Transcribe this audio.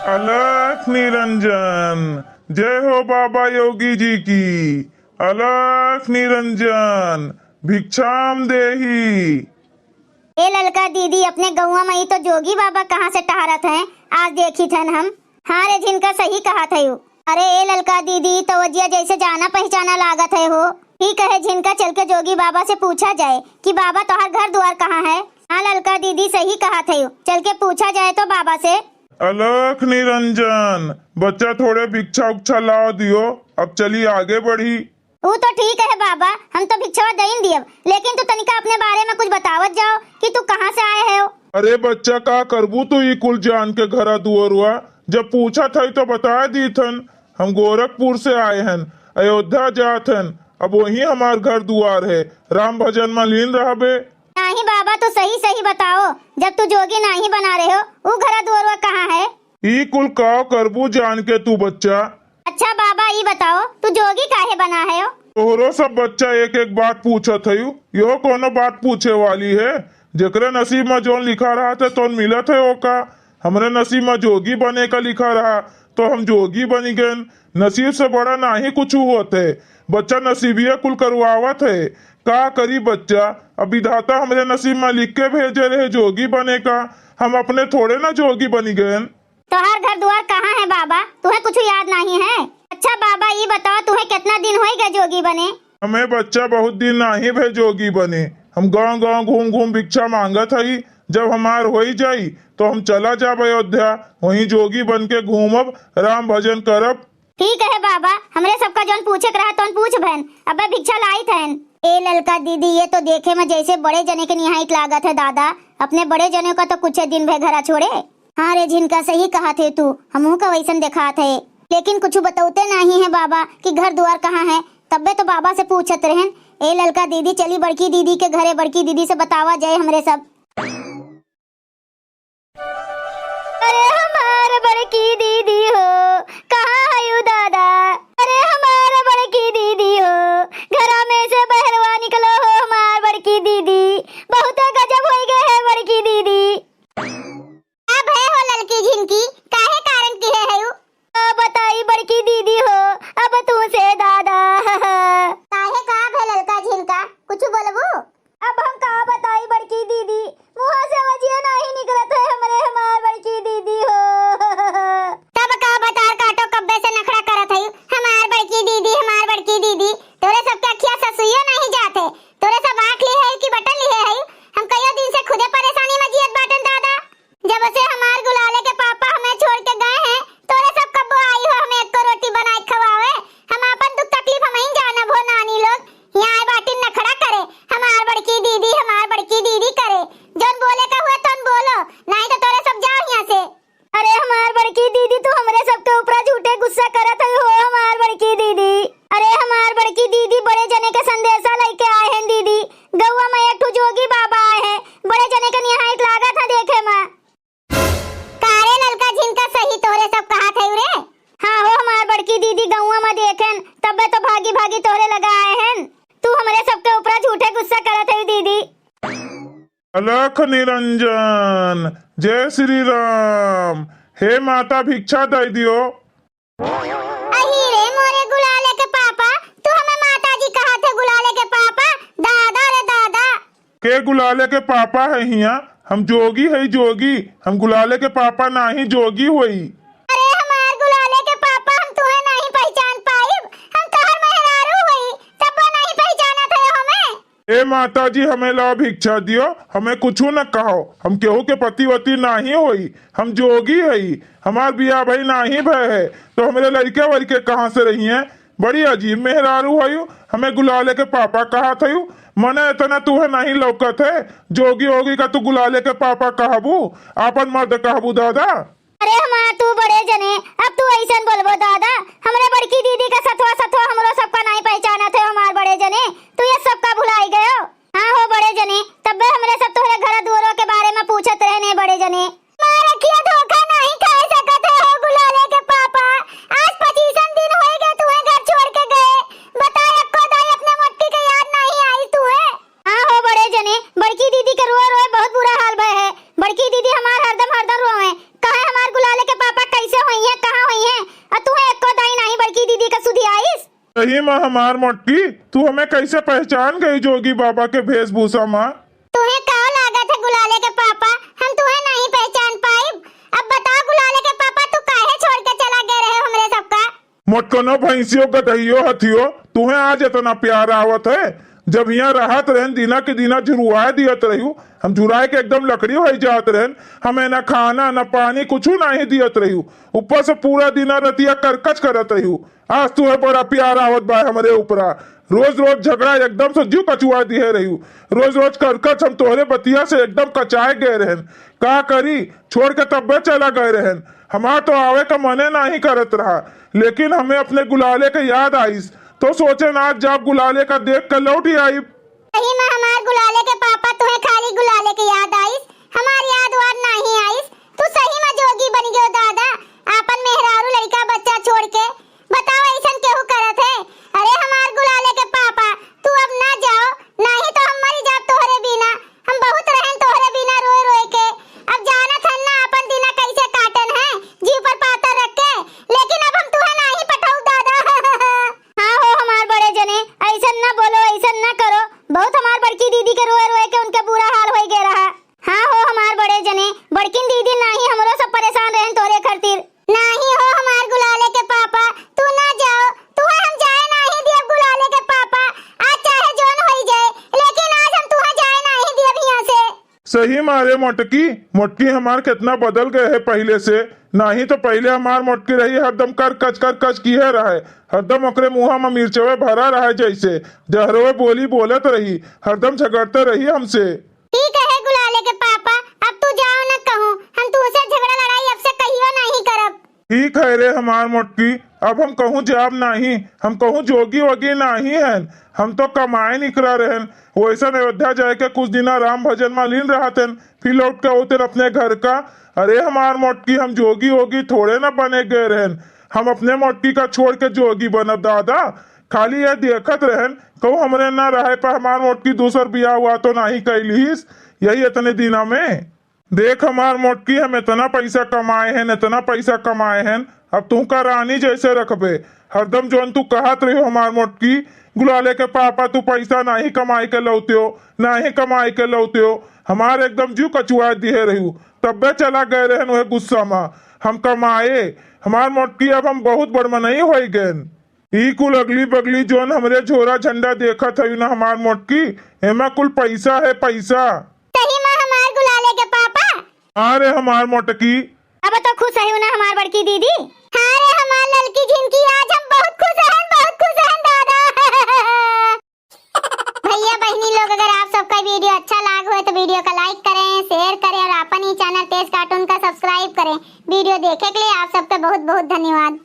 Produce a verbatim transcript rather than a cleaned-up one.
अलख निरंजन, जय हो बाबा योगी जी की। अलख निरंजन, भिक्षाम देही। ए ललका दीदी, अपने गौवा मा ई तो जोगी बाबा कहाँ से टहरत हैं, आज देखित हन हम। हाँ रे झिनका, सही कहत हयू। अरे ए ललका दीदी, तो वजिया जैसे जाना पहचाना लागत है हो। ठीक है झिनका, चल के जोगी बाबा से पूछा जाए कि बाबा तोहार घर दुआर कहाँ है। हाँ ललका दीदी, सही कहत हयू, चल के पूछा जाए तो बाबा से। अलख निरंजन, बच्चा थोड़े भिक्षा उक्षा लाव दियो, अब चली आगे बढ़ी। ऊ तो ठीक है बाबा, हम तो भिक्षवा दइन दियब, लेकिन तू तनिका अपने बारे मा कुछ बतावत जाओ कि तू कहाँ से आए हो। अरे बच्चा, का करबू तू ई कुल जान के घरा दुअरुआ? जब पूछत हई तो बताए दीथन, हम गोरखपुर से आए हन, अयोध्या जात हन, अब वहीं हमार घर दुआर है, राम भजन मा लीन रहबे। नाहीं बाबा, तू सही सही बताओ, जब तू जोगी नाहीं बना रहे हो, ऊ घरा दुअरुआ कहाँ है? ई कुल का करबू जान के तू बच्चा? अच्छा बाबा, ई बताओ, तू जोगी काहे बना है हो? तोहरो सब बच्चा एक एक बात पूछत हयू, यो कोनो बात पूछे वाली है? जेकरे नसीब मा जौन लिखा रहा थे तौन मिलत है ओका। हमरे नसीब मा जोगी बने का लिखा रहा, तो हम जोगी बनी गएन। नसीब से बड़ा नाहीं कुछ होत है, बच्चा नसीबिया कुल करवावत है। का करी बच्चा, अब विधाता हमरे नसीब मा लिख के भेजे रहे जोगी बने का, हम अपने थोड़े ना जोगी बनी गएन। तोहार घर दुआर कहाँ है बाबा? तुहे कुछ याद नाहीं है? अच्छा बाबा, ई बताओ, तुहे कितना दिन होई गए जोगी बने? हमें बच्चा बहुत दिन नाहीं भे जोगी बने। हम गांव गांव घूम घूम भिक्षा मांगत हई। जब हमार होई जाई तो हम चला जाब अयोध्या, वहीं जोगी बन के घूमब, राम भजन करब। ठीक है बाबा, हमरे सबका जौन पूछे के रहा तौन पूछ भैन, अबे भिक्षा लाइत हन। ए ललका दीदी, ये तो देखे मा जैसे बड़े जने के निहाइत लागत है दादा। अपने बड़े जने का तो कुछ दिन भे घरा छोड़े। हाँ रे झिनका, सही कहत है तू, हमहू का वैसन देखात है, लेकिन कुछ बतौते नाहीं है बाबा कि घर दुआर कहाँ है। तब्बे तो बाबा से पूछत रहन। ए ललका दीदी, चली बड़की दीदी के घरे, बड़की दीदी से बतावा जाए हमरे सब। अरे हमार बड़की दीदी हो, कहाँ हयू दादा? अरे हमार बड़की दीदी हो, घरा में से बहरवा निकलो हो हमार बड़की दीदी, बहुते गजब होई गए है बड़की दीदी। का भय हो ललकी झिनकी, काहे कारण किहे हयू? का बताई बड़की दीदी हो, अब तू से दादा। काहे का भय ललका झिनका, कुछ बोलबू? अब हम का बताई बड़की दीदी, मुँहा से वजिया नाहीं निकलत है हमरे, हमार बड़की दीदी हो। तब का बतार काटो, कब्बे से नखड़ा करत हयू, हमार बड़की दीदी, हमार बड़की दीदी। तोरे सबके अखिया ससुइयो नाहीं जात है, तोरे सब आँख लिहे है कि बटन लिहे है? हम कइयो दिन से खुदे परेशानी मा जियत बाटन दादा। जब से हमार गुलाले के पापा हमें छोड़ के गए हैं, तोरे सब कब्बो आई हो हमें एको रोटी बनाए खवावे? हम आपन दुख तकलीफ हमहीं जानब हो नानी लोग। यहाँ आए बाटिन नखड़ा करे, हमार बड़की दीदी, हमार बड़की दीदी करे। जौन बोले का हुए तौन बोलो, नाहीं तो तोरे सब जाओ यहाँ से। अरे हमार बड़की दीदी, तू हमरे सबके ऊपरा झूठे गुस्सा करत हई हो हमार बड़की दीदी। अरे हमार बड़की दीदी, बड़े जने के संदेशा लइके आए हैं दीदी। गौवा मा एक ठो जोगी बाबा आए हैं, बड़े जने के निहायत लागत है देखे मा। कारे ललका झिनका, सही तोहरे सब कहत हई रे। हाँ हो हमार बड़की दीदी, गौवा मा देखेन तब्बे तो भागी भागी तोहरे लगा आए हैं। तू हमरे सबके ऊपरा झूठे गुस्सा करत हई दीदी। अलख निरंजन, जय श्री राम। हे माता, भिक्षा दे दियो। अही रे मोरे गुलाले के पापा, तू हमें माता जी कहा थे, गुलाले के पापा, दादा रे दादा। के गुलाले के पापा है हिया? हम जोगी है जोगी, हम गुलाले के पापा नाही जोगी होई। अरे हमार गुलाले के पापा, हम तुहे नाही पहचान पाइब, हम तोहर मेहरारू होई, तब्बो नाही पहचानत है हमें। ए माता जी, हमें ला भिक्षा दियो, हमें कुछु न कहो, हम केहू के पतिवती नाही होई, हम जोगी हई, हमार बियाह भई नाही भय है, तो हमरे लड़के वड़के कहाँ से रही हैं? बड़ी अजीब मेहरारू हयू, हमें गुलाले के पापा कहा थयू, मने इतना तुहे नहीं लौकत है, जोगी होगी का तू गुलाले के पापा कहबू, आपन मर्द कहबू दादा? अरे हमार तू बड़े जने, अब तू ऐसन बोलबो दादा, हमरे बड़की दीदी का सथवा सथवा हमरो सबका नाई पहचानत है हमार बड़े जने, तू ये सबका भुलाई गयो। हाँ हो बड़े जने, तब्बे हमरे सब तोहरे घर दुआरो के बारे में पूछत रहने बड़े जने। मार रखिया धोखा नाई खाए सकत है हो गुलाले के पापा, आज पच्चीसन दिन होए गए तुहे घर छोड़ के गए, बताए एको दाई अपने मोटकी के याद नाई आई तुहे। हाँ हो बड़े जने, बड़की दीदी के रोए रोए बहुत बुरा हाल भय है। बड़की दीदी हमार हरदम हरदम रोवे, कहे हमार गुलाले के पापा कैसे सही मा हमार मोटकी, तू हमें कैसे पहचान गई जोगी बाबा के वेशभूषा मा? तुम्हें का लागत है गुलाले के पापा, हम तुम्हें नहीं पहचान पाइब? अब बताओ गुलाले के पापा, तू काहे छोड़ के चला गए रहे हमरे सबका? मोटकनो भैंसियो गदहियो हथियो, तुहें आज इतना प्यार आवत है? जब यहाँ रहत रहन, दिना के दिना झुरवाए दियत रहियो, हम झुराए के एकदम लकड़ी होई जात रहन। हमें न खाना न पानी कुछ नहीं दियत रहियो, ऊपर से पूरा दिना रतिया करकच करत रहियो। आज तुहें बड़ा प्यार आवत बा हमरे ऊपरा। रोज रोज झगड़ा एकदम से जीव कचुआ दिहे रहियो, रोज रोज करकच हम तोहरे बतिया से एकदम कचाए गए रहन। का करी, छोड़ के तब्बे चला गए रहन। हमार तो आवे का मने नाही करत रहा, लेकिन हमें अपने गुलाले के याद आइस, तो सोचेन आज जाब गुलाले का देख के लौट ही आइब। सही मा हमार गुलाले के पापा, तुहें खाली गुलाले के याद आइस, हमार याद वाद नाही आइस। तू सही मा जोगी बन गयो दादा, आपन मेहरारू लड़का बच्चा छोड़ के। बताओ ऐसन केहू करत है? अरे हमार गुलाले के पापा, तू अब ना जाओ, नाही तो हम मरी जाब तोहरे बिना। हम बहुत रहन तोहरे बिना रोए रोए के। अब जानत हन ना अपन दिना कैसे काटन है, जीव पर पातर रख के, लेकिन अब हम तुहे नाही पठाऊ दादा। हाँ हो हमार बड़े जने, ऐसन ना बोलो, ऐसन ना करो। बहुत हमार बड़की दीदी के रोए रोए के उनके बुरा हाल होई गए रहा। हाँ हो हमार बड़े जने, बड़किन दीदी नाही हमरो सब परेशान रहन तोरे खातिर। नाही हो हमार गुलाले के पापा, तू ना जाओ, तुहे हम जाए नाही दियब गुलाले के पापा। आज चाहे जौन होई जाए, लेकिन आज हम तुहे जाए नाही दियब हियां से। सही मा रे मोटकी, मोटकी हमार कितना बदल गए है पहिले से। नाही तो पहिले हमार मोटकी रही हरदम कर कच कर कच किहे रहे, हरदम ओकरे मुँहा मा मिर्चवे भरा रहे जैसे, जहरवे बोली बोलत रही, हरदम झगड़ते रही हमसे। ठीक है गुलाले के पापा, अब तू जाओ न कहूँ, हम तुहसे झगड़ा लड़ाई अब से कहियो नाही करब। ठीक है रे हमार मोटकी, अब हम कहूँ जाब नाही, हम कहूँ जोगी वोगी नाही हन, हम तो कमाए निकरा रहन। वैसन अयोध्या जाए के कुछ दिना राम भजन मा लीन रहत हन, फिर लौट के होते अपने घर का। अरे हमार मोटकी, हम जोगी वोगी थोड़े ना बने गए रहन, हम अपने मोटकी का छोड़ के जोगी बनब दादा। खाली ये देखत रहन, कहूँ हमरे ना रहे पर हमार मोटकी दूसर बियाह हुआ तो नाही कैलिस यही इतने दिना में। देख हमार मोटकी, हम इतना पैसा कमाए हन, इतना पैसा कमाए हन, अब तू का रानी जैसे रखबे। हरदम जौन तू कहत रहियो हमार मोटकी, गुलाले के पापा तू पैसा नाही कमाई के लौत्यो, नाही कमाई के लौत्यो, हमार एकदम जीव कचुआ दिहे रहियो, तब्बे चला गए रहन वह गुस्सा मा। हम कमाए, हमार मोटकी, अब हम बहुत बड़ मनई होई गएन। ई कुल अगली बगली जौन हमरे झोरा झंडा देखत हई ना हमार मोटकी, एमा कुल पैसा है, पैसा। सही मा हमार गुलाले के पापा। हाँ रे हमार मोटकी। अब तो खुश है ना हमार बड़की दीदी। हाँ रे हमार ललकी झिनकी, आज हम बहुत खुश हन, बहुत खुश हन दादा। भैया बहिनी लोग, अगर आप सबका video अच्छा लाग होए तो video का like करें, share करें और आपन ही channel तेज cartoon का subscribe करें। Video देखे के लिए आप सबका बहुत बहुत धन्यवाद।